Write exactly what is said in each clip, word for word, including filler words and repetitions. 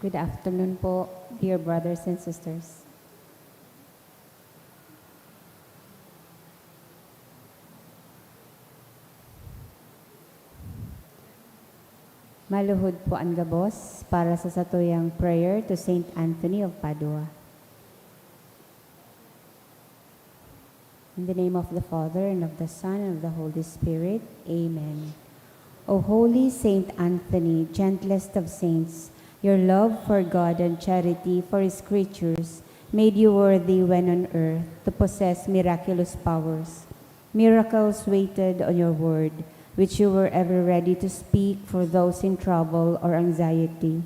Good afternoon po, dear brothers and sisters. Maluhod po an gabos para sa satuyang prayer to Saint Anthony of Padua. In the name of the Father, and of the Son, and of the Holy Spirit. Amen. O holy Saint Anthony, gentlest of saints, your love for God and charity for His creatures made you worthy when on earth to possess miraculous powers. Miracles waited on your word, which you were ever ready to speak for those in trouble or anxiety.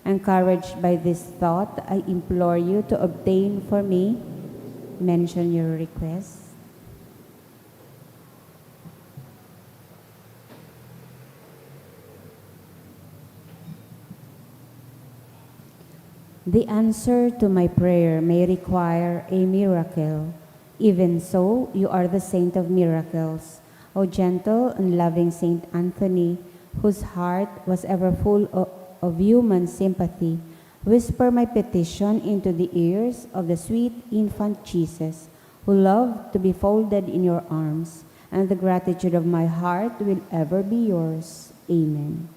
Encouraged by this thought, I implore you to obtain for me, mention your request. The answer to my prayer may require a miracle. Even so, you are the saint of miracles. O gentle and loving Saint Anthony, whose heart was ever full o-, of human sympathy, whisper my petition into the ears of the sweet infant Jesus, who loved to be folded in your arms, and the gratitude of my heart will ever be yours. Amen.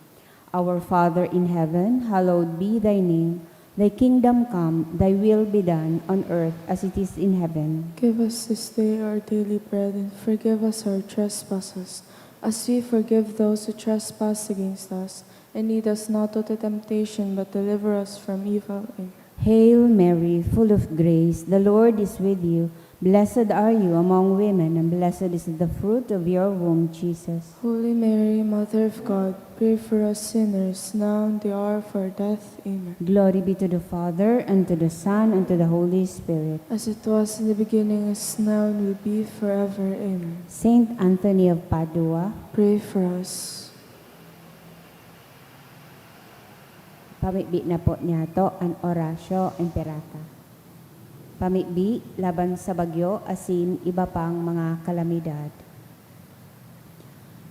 Our Father in heaven, hallowed be thy name. Thy kingdom come, thy will be done on earth as it is in heaven. Give us this day our daily bread, and forgive us our trespasses, as we forgive those who trespass against us. And lead us not into temptation, but deliver us from evil. Amen. Hail Mary, full of grace, the Lord is with you. Blessed are you among women, and blessed is the fruit of your womb, Jesus. Holy Mary, Mother of God, pray for us sinners, now and the hour of our death. Amen. Glory be to the Father, and to the Son, and to the Holy Spirit. As it was in the beginning, is now, and will be forever. Amen. Saint Anthony of Padua, pray for us. Pamibi na po niyato an Oratio Imperata. Pamibi laban sa bagyo asin iba pang mga kalamidad.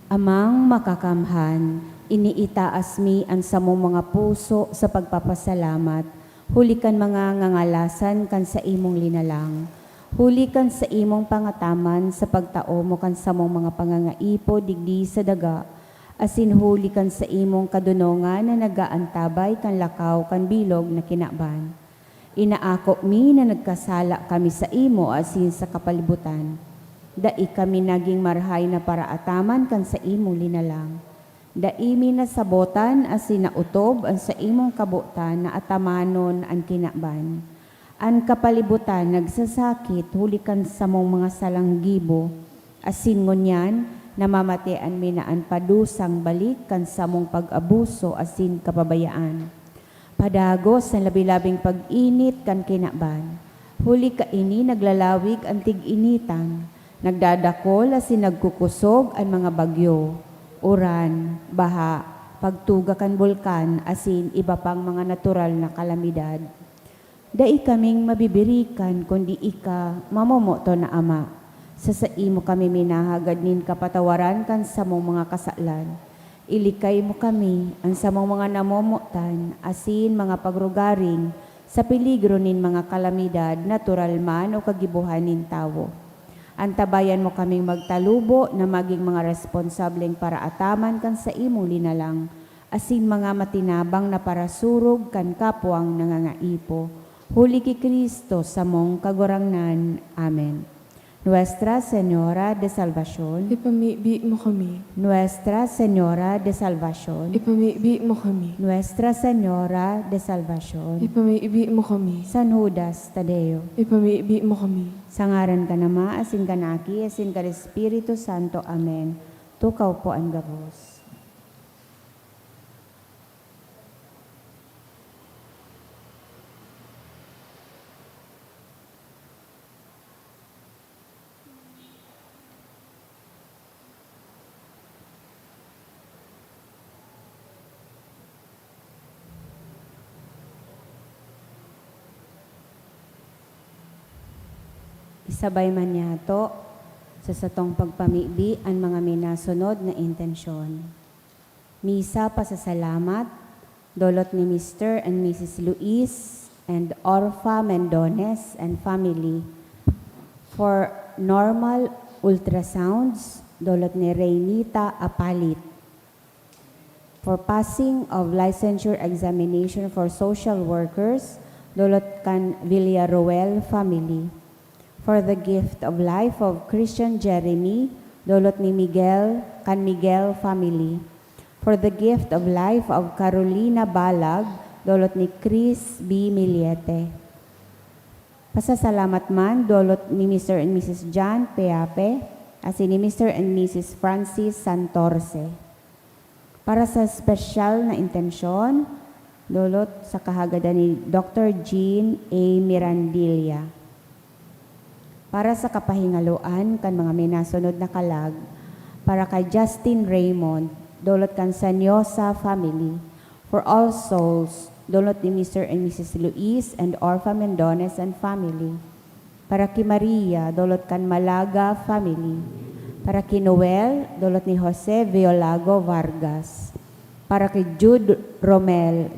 Amang Makakamhan, iniitaas mi an samong mga puso sa pagpapasalamat huli kan mga ngangalasan kan saimong linalang, huli kan saimong pangataman sa pagtao mo kan samong mga pangangaipo digdi sa daga, asin huli kan saimong kadonongan na nag-aantabay kan lakaw kan bilog na kinaban. Inaako mi na nagkasala kami saimo asin sa kapalibutan. Dai kami nagin marahay na paraataman kan saimong linalang. Dai mi nasabotan asin naotob an saimong kabotan na atamanon an kinaban. An kapalibutan nagsasakit huli kan samong mga salang gibo, asin ngunyan namamatean mi na an padusang balik kan samong pag-abuso asin kapabayaan. Padagos an labi-labing pag-init kan kinaban, huli kaini naglalawig an tig-initan, nagdadakol asin nagkukosog an mga bagyo, uran, baha, pagtuga kan bulkan asin iba pang mga natural na kalamidad. Dai kaming mabibirikan kundi ika, mamomoton na Ama. Sa saimo kami minahagad nin kapatawaran kan samong mga kasalan. Ilikay mo kami, an samong mga namomotan, asin mga pagrugaring, sa peligro nin mga kalamidad, natural man o kagibohan nin tawo. Antabayan mo kaming magtalubo na magin mga responsableng paraataman kan saimong linalang, asin mga matinabang na parasurog kan kapwang nangangaipo. Huli ki Cristo, samong Kagurangnan. Amen. Nuestra Señora de Salvacion. Ipamibi mo kami. Nuestra Señora de Salvacion. Ipamibi mo kami. Nuestra Señora de Salvacion. Ipamibi mo kami. San Judas Tadeo. Ipamibi mo kami. Sa ngaran kan Ama, asin kan Aki, asin kan Espiritu Santo. Amen. Tukaw po an gabos. Isabay man niyato sa satong pagpamibi an mga minasunod na intensyon. Misa, pasasalamat, Dolot ni Mister and Missus Luis and Orfa Mendones and family. For normal ultrasounds, dolot ni Reynita Apalit. For passing of licensure examination for social workers, dolot kan Villaruel family. For the gift of life of Christian Jeremy, dolot ni Miguel, kan Miguel family. For the gift of life of Carolina Balag, dolot ni Chris B. Miliete. Pasasalamat man, dolot ni Mister and Missus John Peape, asin ni Mister and Missus Francis Santorce. Para sa espesyal na intensyon, dolot sa kahagadan ni Doctor Jean A. Mirandilla. Para sa kapahingaloan kan mga minasunod na kalag, para kay Justin Raymond, dolot kan Sanyosa family. For All Souls, dolot ni Mister and Missus Luis and Orfa Mendones and family. Para ki Maria, dolot kan Malaga family. Para ki Noel, dolot ni Jose Violago Vargas. Para ki Jude Romel,